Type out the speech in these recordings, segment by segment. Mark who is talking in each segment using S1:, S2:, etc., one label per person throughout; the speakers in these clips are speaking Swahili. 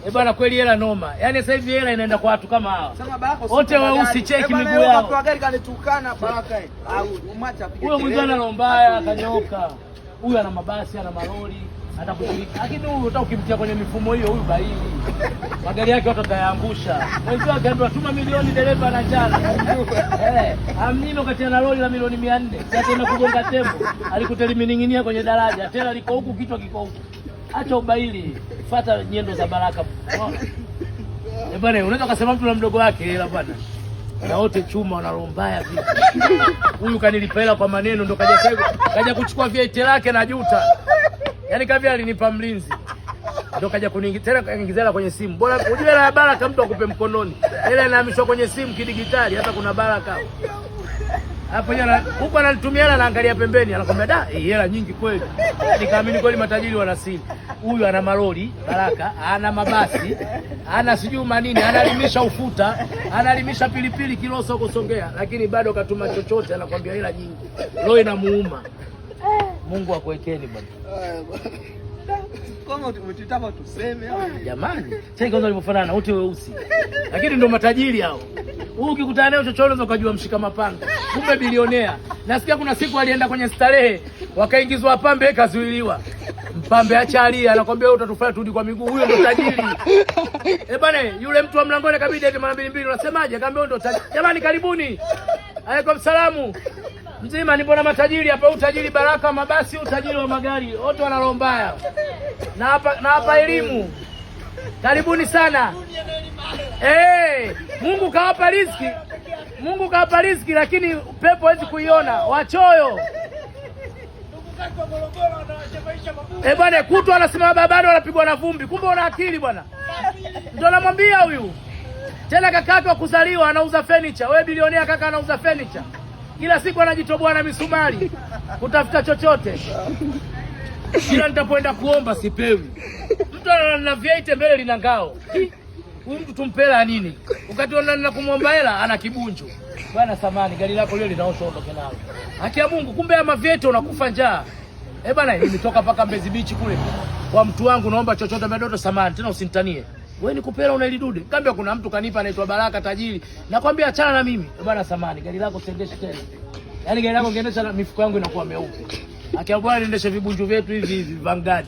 S1: Eh bwana, kweli hela noma. Yaani sasa hivi hela inaenda kwa watu kama hawa.
S2: Sema Baraka
S1: Wote weusi, cheki miguu yao.
S2: Kwa gari kanitukana Baraka. Au umwache apige.
S1: Huyo mwingine ana roho mbaya kanyoka. Huyu ana mabasi, ana malori, atakushiriki. Lakini huyu hata ukimtia kwenye mifumo hiyo, huyu baili. Magari yake watu watayaangusha. Mwenzio akaambiwa tuma milioni, dereva ana njana. Eh, amnyime katia na lori la milioni 400. Sasa tena kugonga tembo. Alikuta limening'inia kwenye daraja. Tena liko huku, kichwa kiko huku. Acha ubaili. Fuata nyendo za Baraka. Unaona? Eh bwana, unaweza kusema mtu na mdogo wake hela bwana. Na wote chuma wana roho mbaya vipi? Huyu kanilipa hela kwa maneno ndo kaja sasa kaja kuchukua vyeti lake na juta. Yaani kavya alinipa mlinzi. Ndo kaja kuniingiza tena kaingiza hela kwenye simu. Bora ujue hela ya Baraka mtu akupe mkononi. Hela inahamishwa kwenye simu kidigitali, hata kuna Baraka. Hapo jana huko ananitumia hela, anaangalia pembeni, anakwambia da, hii hela nyingi kweli. Nikaamini kweli matajiri wana siri. Huyu ana malori Baraka, ana mabasi, ana sijui manini, analimisha ufuta, analimisha pilipili Kilosa huko Songea, lakini bado katuma chochote, anakwambia hela nyingi. Roho inamuuma. Mungu akuwekeni bwana.
S2: Kama umetutaka tuseme.
S1: Jamani, cheki kwanza walivyofanana wote weusi. Lakini ndio matajiri hao. Huyu ukikutana naye chochote unaweza ukajua mshika mapanga. Kumbe bilionea. Nasikia kuna siku alienda kwenye starehe, wakaingizwa pambe kazuiliwa. Mpambe acha alia, anakwambia wewe utatufanya turudi kwa miguu. Huyo ndo tajiri. Eh bana, yule mtu wa mlangoni akabidi eti mara mbili mbili, unasemaje? Akamwambia huyo ndo tajiri. Jamani, karibuni. Alaikum salamu. Mzima ni mbona matajiri hapa, huyu tajiri Baraka mabasi, huyu tajiri wa magari, wote wana roho mbaya. Na hapa elimu. Karibuni sana. Eh, Mungu kawapa riziki. Mungu kawapa riziki lakini pepo hawezi kuiona. Wachoyo. Eh bwana, kutwa anasimama barabarani wanapigwa na vumbi. Kumbe una akili bwana. Ndio namwambia huyu. Tena kakake wa kuzaliwa anauza furniture. Wewe bilionea kaka anauza furniture. Kila siku anajitoboa na misumari kutafuta chochote. Kila nitapoenda kuomba sipewi. Mtu ana V8 mbele lina ngao. Huyu mtu tumpe hela nini? Wakati na kumwomba hela ana kibunjo. Bwana samani, gari lako lile linaoshwa ondoke nalo. Haki ya Mungu, kumbe ama V8 unakufa njaa. Eh bana, nimetoka paka Mbezi Beach kule. Kwa mtu wangu naomba chochote, mdoto samani, tena usinitanie. Wewe nikupe hela una ile dude. Kaambia kuna mtu kanipa anaitwa Baraka tajiri. Nakwambia achana na mimi. Eh bana samani, gari lako siendeshe tena. Yaani gari lako ungeendesha na mifuko yangu inakuwa meupe. Akia bwana niendeshe vibunju vyetu hivi hivi Vanguard.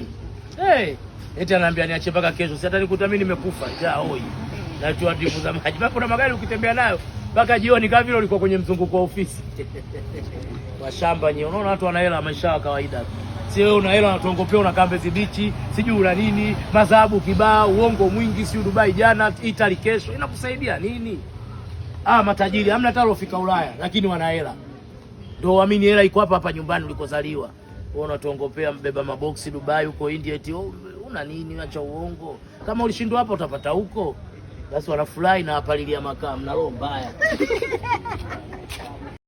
S1: Hey, eti anaambia niache mpaka kesho. Si hata nikuta mimi nimekufa njaa hoi. Najua ndivu za maji. Mpaka kuna magari ukitembea nayo mpaka jioni kama vile ulikuwa kwenye mzunguko wa ofisi. Washamba nyewe. Unaona watu wana hela maisha ya kawaida. Si wewe una hela unatuongopea unakaa Mbezi Beach, sijui una nini, madhahabu kibao, uongo mwingi, si Dubai jana, Italy kesho. Inakusaidia nini? Ah, matajiri hamna hata alofika Ulaya lakini wana hela. Ndio uamini hela iko hapa hapa nyumbani ulikozaliwa. Wewe unatuongopea mbeba maboksi Dubai huko India eti oh, una nini? Acha uongo. Kama ulishindwa hapa utapata huko. Basi wanafurahi na wapalilia makaa, mna roho mbaya.